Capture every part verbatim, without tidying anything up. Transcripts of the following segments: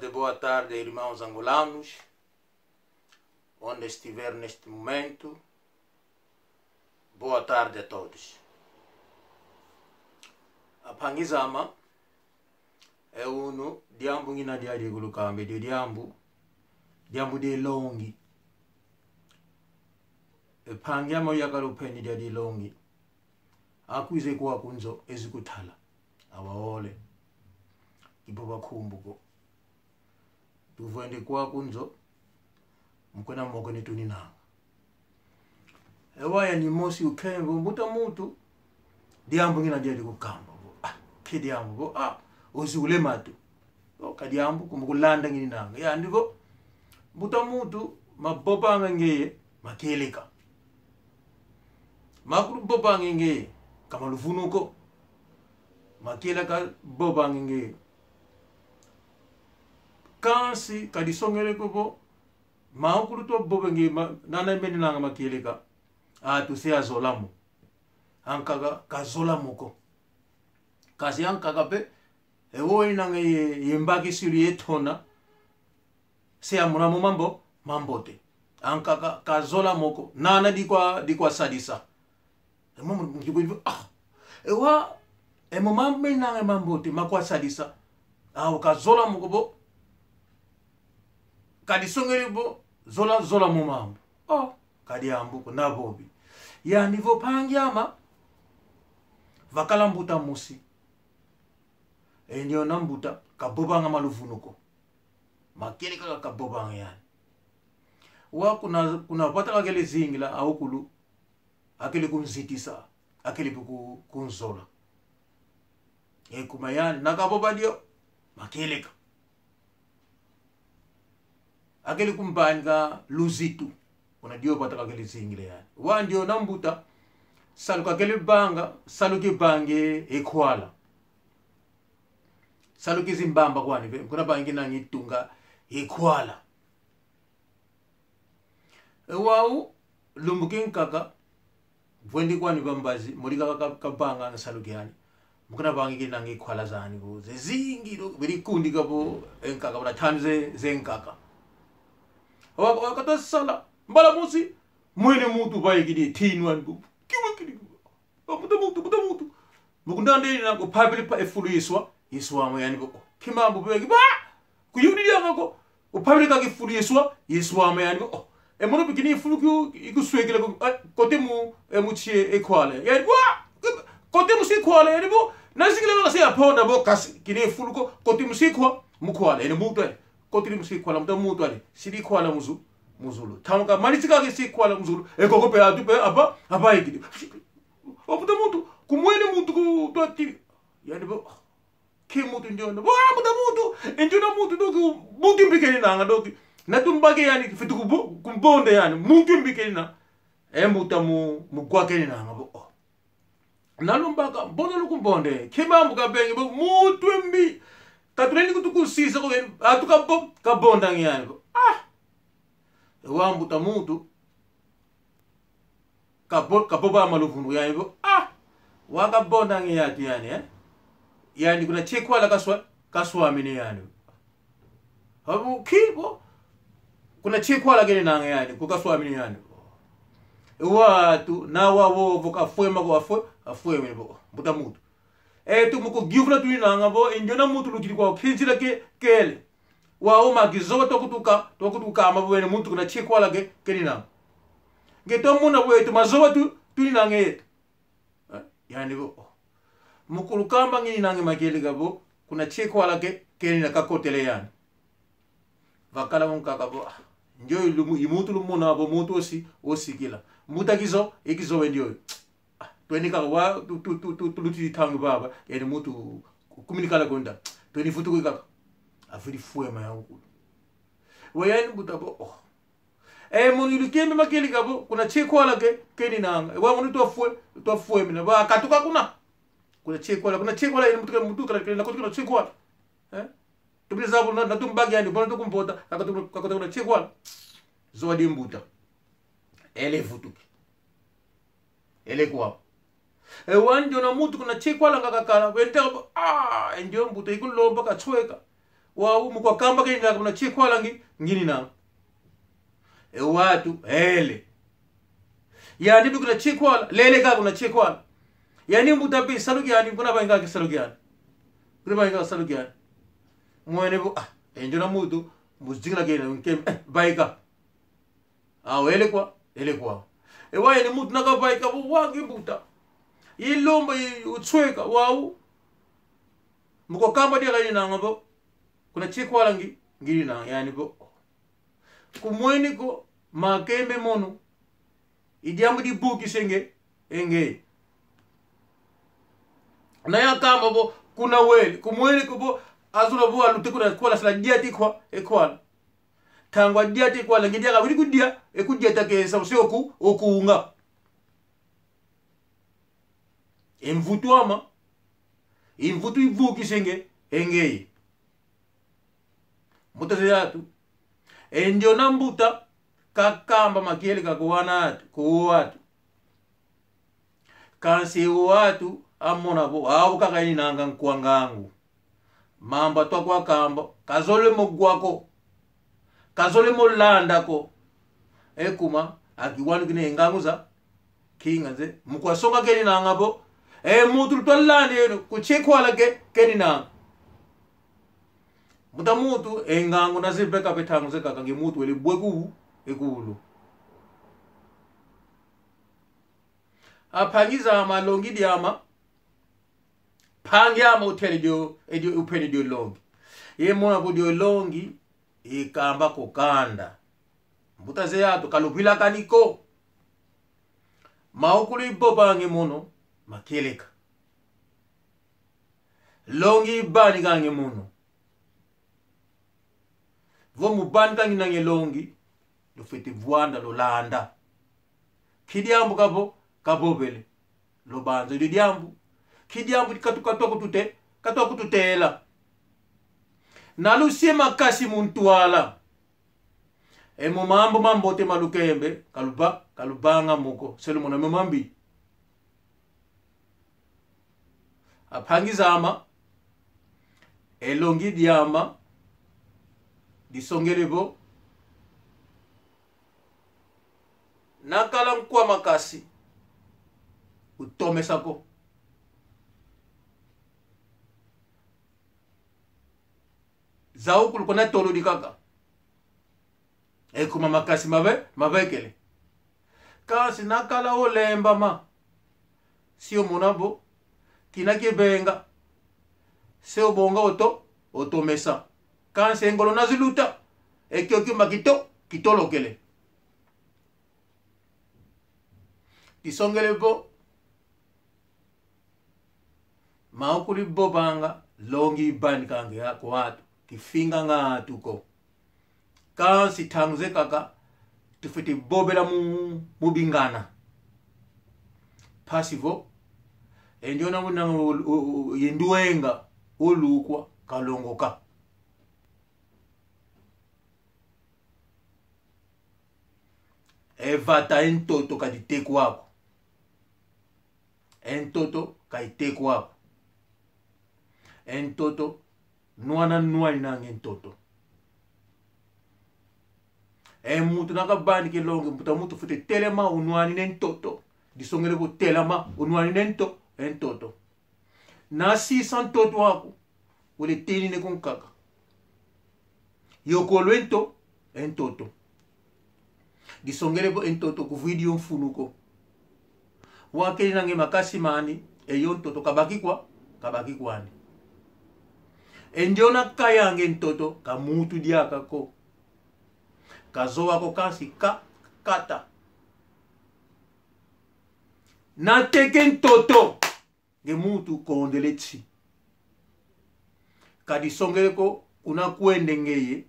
De boa tarde, irmãos angolanos, onde estiver neste momento. Boa tarde a todos. Ampangi zame, e unu diambu ngina diadi kulukamba, dio diambu, diambu dia longi. E mpangi ame yakala upeni diadi longi. Akwiza kwaku nzo, ezi kutala. Awa ole. Kivova nkumbu ko. Tuvwende kwaku nzo, mu kuna moko ni tuninanga. E wau yani mosi ukembo, mbuta muntu, diambu ngina diadi kukamba vo. Ah, nki diambu vo? Ah, oziula e matu. Vo ka diambu ko, mu kulanda ngininanga. Yandi vo, mbuta muntu, mavovanga ngeye, makieleka. Makulu vovanga ngeye, ka ma luvunu ko. Makieleka vovanga ngeye. Kansi ka disongele ko vo, mankulu to vovanga ma, nana meninanga makieleka, atu se azola mo. Ankaka ka zola mo ko. Kansi ankaka mpe, e wau enanga ye, ye mbakisilu ye tona, se amona mo mambo, mambote. Ankaka ka zola mo ko. Nana dikwa, dikwa sadisa. E mo, mo, mo, mo, ah. E wau, e mo mambu menanga mambote, makwa sadisa. Awu ka zola mo ko vo. Ka disongele vo, zola, zola mo mambu. Oh, ka diambu ko, na vovi. Yani vo mpangi ame, vakala mbuta mosi. E ndiona mbuta, ka vovanga ma luvunu ko. Makieleka kaka vovanga yani. Wau kuna, kuna vata kakele zingila, awukulu akele kunzitisa, akele mpe ku, kunzola. E kuma yani, na kavova dio, makieleka. Akele kumvanga luzitu. Kuna dio vata kakele zingila yani. Wau ndiona mbuta, salu kakele vanga, salu kivanga e nkwala. Salu kizi mbamba kwani ve, kuna vangi nangi tunga e nkwala. E wau, lumbu kinkaka, vwendi kwani va mbazi, modi kaka ka, kavanga na salu kiani. Mu kuna vangi kinanga e nkwala zani vo, zezingi do, vedi kundika vo, e nkaka, vana tanu ze, ze nkaka. Wa, wa kata sala, mbala mosi, mwene muntu vaikidi, tinu ani vo, kiwa kidi. Oh, mbuta muntu, mbuta muntu. Mu kundanda ina ko, upavele mpe e fulu ye swa, ye swama yani vo. Oh, nki mambu beki ba? Kuyudi diaka ko. Upavele kaka e fulu ye swa, ye swama yani vo. Oh. E mono mpe kina e fulu ku, ikuswekela ko, eh, kota mu, eh, mu nsi e nkwala. Yani vo, kota mu nsi e nkwala, yani vo. Na zingila kaka se aponda vo, kansi, kina e fulu ko, kota mu nsi e nkwa, mu nkwala. Yani muntu, eh. Kotele mu nsi e nkwala, mbuta muntu ale. Sidi nkwala mu zu, mu zulu. Ntangu kamanisi kaka e nsi e nkwala mu zulu. E koko mpe atu mpe ava, avaikidi. O mbuta muntu, kumwene muntu ku, twati. Yani vo, nki muntu ndiona? Vo, ah, mbuta muntu, e ndiona muntu, donc, muntu mbi keninanga, donc. Na tumbake yani, fwete kubo, kumvonda yani, muntu mbi kenina. E mbuta mu, mu nkwa keninanga, vo, oh. Na lumbaka, mbo na lukumvonda. Nki mambu kabengi, vo, muntu mbi. Ka tulendi kutukusisa ko, atu kavo, kavonda ngi yani vo. Ah! E wau mbuta muntu. Kavo, kavova ma luvunu yani vo. Ah! Wau kavonda ngi yatu yani, eh? Yani kuna nsi e nkwala kaswa, kaswamini yani. Abu kibo. Kuna nsi e nkwala keninanga yani, ku kaswamini yani. E wau atu, na wau vo, vo kafwema ko afwe, afwema vo, mbuta muntu. Etu mu kuyuvula tuninanga vo, e ndiona muntu lukidi kwa, nki nzila ke, kele. Wau ma kizoba twakutuka, twakutukamba vo, wene muntu kuna nsi e nkwala ke, keninanga. Nge twamona vo etu mazoba tu, tuninanga etu. Eh, yani vo, oh. Mu kulukamba ngininanga makieleka vo, kuna nsi e nkwala ke, kenina kakotele yani. Vakala mu nkaka vo, ah, ndioyo lumu, i muntu lumona vo muntu osi, osikila. Mbuta kizo, e kizo we ndioyo. Ah, tweni kaka wa, tu, tu, tu, tu, tu, luti tangu baba, yani muntu, kumini kala konda. Tweni futu kwe kaka. Afidi fwema ya ukulu. Wa yani mbuta vo, oh. E, mono ilukembe makieleka vo, kuna nsi e nkwala ke, keninanga. E, wa mono twafwe, twafwemina. Vo, katuka kuna. Kuna nsi e nkwala, kuna nsi e nkwala, yani muntu ke, muntu kala, kala, kuna nsi e nkwala. Eh? Tubile zabo na, na tumbaki yani, bona tukumvota, kakota, kakota kuna nsi e nkwala. Zowa dia mbuta. Ele vutuki. Ele kwau. E wau ndiona muntu kuna nsi e nkwala kakakala, wenda, ah, e ndio mbuta ikunlomba katsweka. Wau mu kwa kamba keni kaka kuna Che Kuala ngi, ngini na. E wantu, ele. Yandi bu kuna Che Kuala, lele kaka kuna Che Kuala. Yandi mbuta mpe salu kiandi, kuna vaika kisalu kiandi. Kuna vaika salu kiandi. Mwene vo, ah, e ndiona muntu, mu zingila kena, nkeme, eh, vaika. Awu, ele kwa, ele kwa. E wau yandi muntu na kavaika vo, wau nge mbuta. Ilomba, i utsweka, wau. Mu kwa kamba diaka yina nga vo. Kuna Che Kuala ngi, ngina, yandi vo. Kumweni ko, makembe mono. I diambu divukisa e nge, e nge. Na yakamba vo, kuna wele, kumweni ko vo, azula vo, alute kuna Kuala sala diata kwa, e Kuala. Ntangu adiata e Kuala, nge diaka widi kudia, e kudia ta ke sa, se oku, okunga. E mvutu ama, e mvutu ivukisa e nge, e nge. Mbuta ze atu. E ndiona mbuta, kakamba makieleka kwa wana atu, kwa wantu. Kansi wantu, amona vo, awu kaka ininanga nkwa ngangu. Mambu atwa kwa kamba, kazolele mo wa ko. Kazolele mo landa ko. E kuma, akiwanu kina e ngangu za, kinga nze, mu kwa songa keninanga vo. E muntu lutwa landa yeno, ku Che Kuala ke, keninanga. Mbuta muntu, e ngangu na zibeka mpe ntangu ze kaka nge muntu wele bwe ku, e kulu. Ampangi zama, longi diama, mpangi ama utele dio, e dio, upele dio longi. Ye mona vo dio longi, ikamba ku kanda. Mbuta ze atu, ka luvilakani ko. Mawonso ivovanga e mono, makieleka. Longi ivanikanga e mono. Vo mu vanika nginanga e longi, lufwete vwanda lulanda. Nki diambu kavo, kavovele. Lubanza dio diambu. Nki diambu katu-, katwa kutute-, katwa kututela. Na lusia e makasi mu ntwala. E mo mambu mambote ma lukembe, ka luva-, ka luvanga mo ko, se lumona mo mambi. Ampangi zama, e longi diama, disongele vo, na kala nkwa makasi, utomesa ko. Zawukulu kuna tolo dikaka. E kuma makasi mave-, mavekele. Kansi na kala olembama. Si omona vo, kina kivenga. Se obonga oto-, otomesa. Kansi e ngolo na ziluta. E kio kiuma kito-, kitolokele. Disongele vo, mawonso ivovanga, longi ivanikanga ya kwa wantu, kifinganga wantu ko. Kansi ntangu ze kaka, tufwete vovela mu, mu bingana. Mpasi vo, e ndiona winanga u-, u-, u-, ye nduenga, ulukwa, kalongoka. E vata e ntoto ka ditekwa ko. E ntoto ka itekwa ko. E ntoto, nwana nwaninanga e ntoto. E muntu na kavanika e longi, mbuta muntu fwete telama unwanina e ntoto. Disongele vo telama unwanina e nto-, e ntoto. Na sisa ntoto aku, wele tenina ko nkaka. Yokolo e nto-, e ntoto. Disongele vo e ntoto kuvwidi yo mfunu ko. Wau keninanga e makasi mani, e yo ntoto kabaki kwa-, kabaki kwandi. E ndiona kayanga e ntoto, ka muntu diaka ko. Kazowa ko kansi ka-, kata. Na teka e ntoto. Nge muntu kondele nsi. Ka disongele ko kuna kwenda ngeye,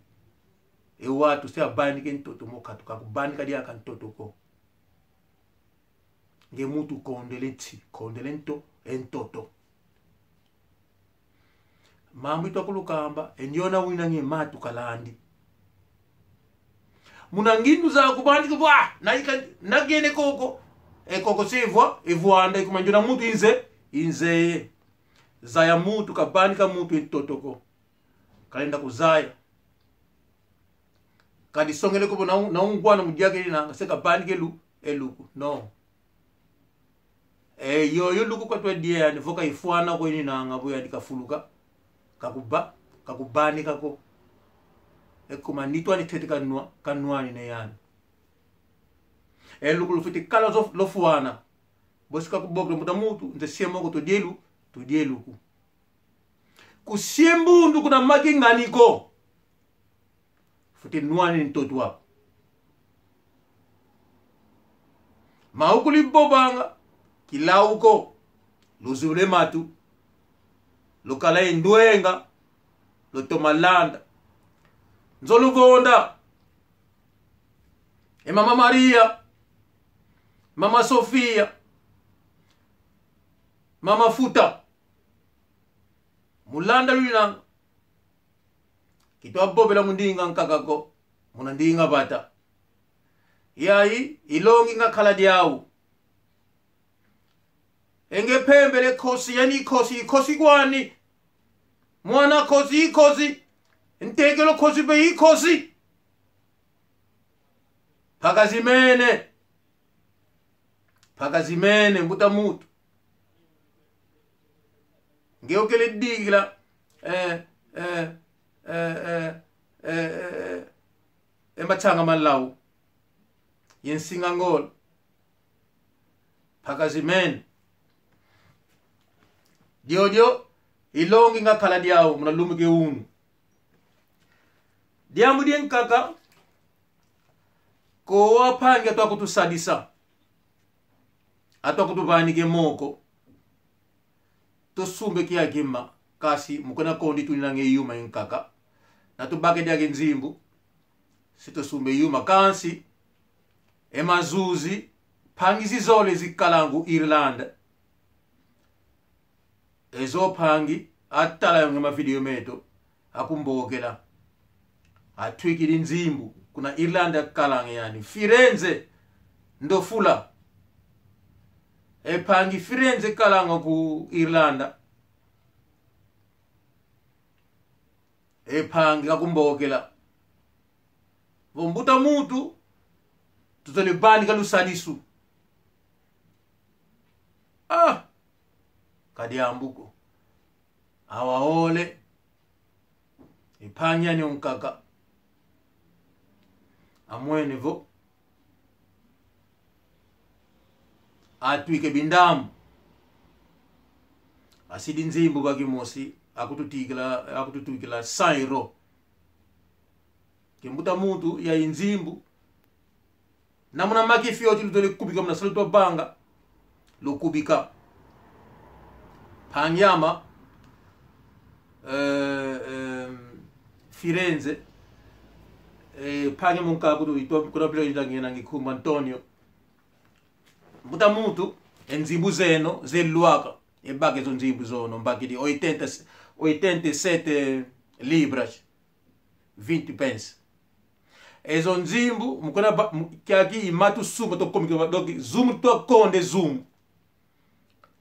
e wantu se avanika e ntoto mo katuka, kuvanika diaka ntoto ko. Nge muntu kondele nsi, kondele nto-, e ntoto. Mambu itwa kulukamba, e ndiona winanga e matu kalandi. Muna ngindu za kuvanika vo, ah, na ika-, na gene koko. E koko se vwa-, e vwanda, e kuma ndiona muntu inze-, inzeye. Zaya muntu, kavanika muntu e ntoto ko. kalenda kuzaya. Ka disongele ko vo na un-, na ungwana mu diaka ina, se kavanika e lu-, e luku. No. E yoyo luku katwa dia yani, vo ka ifwana ko ininanga vo yani kafuluka, kakuva-, kakuvanika ko. E kuma nitu ani ntete kanwa-, kanwani ne yani. E luku lufwete kala zo-, lwafwana. Bosi kakubokela mbuta muntu, nze sia moko tudia e lu-, tudia e luku. Kusia e mbundu kuna maki ngani ko. Fwete nwana e ntoto aku. Mau kuli vovanga, kilau ko. Luzibula e matu. Lukala ye ndwenga. Lutoma landa. Nzolo vonda. E Mama Maria. Mama Sofia. Mama Futa. Mu landa lwina. Kitwa vovela mu ndinga nkaka ko, muna ndinga vata. Yayi, i longi nga kala diau. E nge mpembele nkosi, yani nkosi, nkosi kwani. Mwana nkosi, nkosi. Ntekelo nkosi mpe nkosi. Mpaka zimene. Mpaka zimene, mbuta muntu. Nge okele dikila, eh, eh, eh, eh, eh, eh, eh, e matsanga ma lau. Ye nsinga ngolo. Mpaka zimene. Diodio, i longi nga kala diau, muna lumbu kia unu. Diambu dia nkaka, ko ampangi atwa kutusadisa. Atwa kutuvanika e moko. Tusumba e kia kima, kansi mu kuna kondi tuninanga e yuma ya nkaka. Na tubaka diaka e nzimbu, si tusumba e yuma, kansi e mazuzi, mpangi zizole zikalanga ku Irlanda. E zo mpangi, atala yonge ma video meto, akumbokela. Atwikidi nzimbu, kuna Irlanda kalanga yani. Firenze, ndo fula. E mpangi Firenze kalanga ku Irlanda. E mpangi kakumbokela. Vo mbuta muntu, tuzolele vanika lusadisu. Ah! Ka diambu ko. Awa ole. E mpangi ani ya nkaka amwene vo atwika e bindambu. Asidi nzimbu va kimosi, akututikila, akututikila cent euros. Ke mbuta muntu, yayi nzimbu. Na muna maki fioti lutole kubika muna salu twa vanga. Lukubika. Mpangi ama, eh, eh, Firenze, eh, mpangi mu nkaka kutu itwa, kuna bila ita nge na nge Nkumbu Antonio. Mbuta muntu, e nzimbu zeno, zelwaka. E baka e zo nzimbu zono, mbakidi oitenta, oitenta e sete libras. Vinte pence. E zo nzimbu, mu kuna ba-, mu-, kiaki i matu sumba twa komika, donc, zumu twa konda e zumu.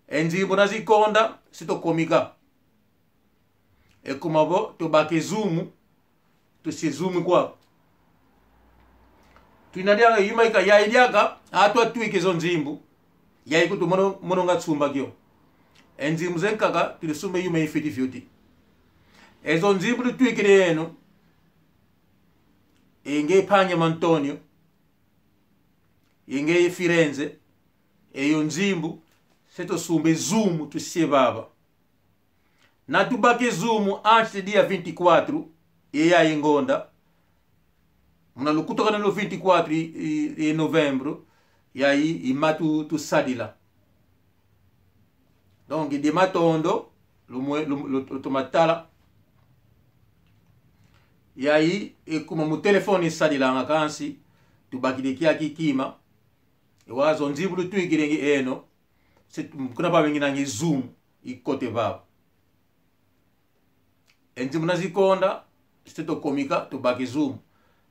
E nzimbu na zikonda, si twa komika. E kuma vo, tubaka e zumu, tusia zumu kwa. Twina diaka yuma ika, yayi diaka, atwa twika e zo nzimbu. Yayi kutu mono, mono nga nsumba kio. E nzimbu za nkaka, tuli sumba yuma ya fioti fioti. E zo nzimbu lutwikidi eno, e nge mpangi ama Antonio, e nge Firenze, e yo nzimbu, se tusumba e zumu, tusia vava. Na tubaka e zumu antes dia vinte e quatro, e yayi ngonda. Muna lukutakanu lwa vinte e quatro e, e, e novembro, yayi i matu tusadila. Donc, de matondo, lumwe-, lum-, lu-, lutoma tala. Yayi, e kuma mu telefone isadilanga kansi, tubakidi kiaki kima. E wau zo nzimbu lutwikidi nge eno, se tu-, kuna vava nge na nge zumu, ikota vava. E nzimbu na zikonda, se twa komika, tubaka e zumu.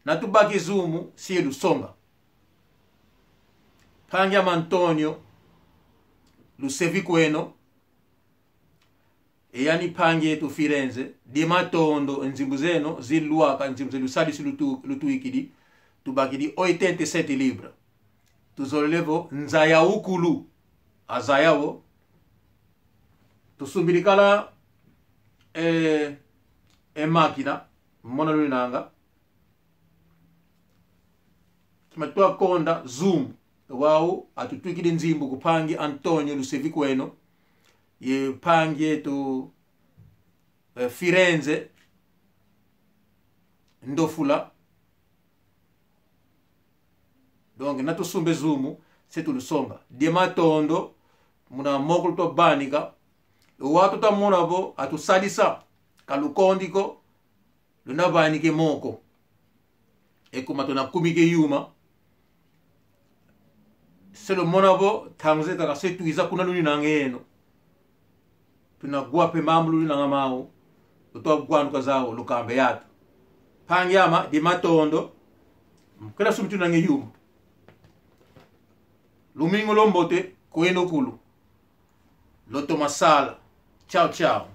Na tubaka e zumu, si e lusonga. Mpangi ama Antonio, lusevi kweno. E yani mpangi eto Firenze, dia matondo, nzimbu zeno zilwaka, nzimbu ze lusadisi lutu-, lutwikidi, tubakidi oitenta e sete libra. Tuzolele vo nza ya ukulu, azaya vo. Tusumbidi kala, eh, e máquina, mona luninanga. Kima twakonda zoom. Wau atutwikidi nzimbu ku mpangi Antonio Lusevikweno, ye mpangi eto, eh, Firenze Ndofula. Donc, na tusumba e zoom, se tulusonga. Dia matondo, muna moko lutwavanika. Wau twamona vo atusadisa, ka lukondi ko, luna vanika e moko. E kuma tuna kumika e yuma. Se lumona vo, ntangu ze kaka se twiza kuna luninanga eno. Tuna wa mpe mambu luninanga mau. Lutwa gwanuka zau, lukamba e atu. Mpangi ama, dia matondo. Kala sumi tunanga e yuma. Lumingu lwambote, kweno kulu. Lutoma sala. Tchau, tchau.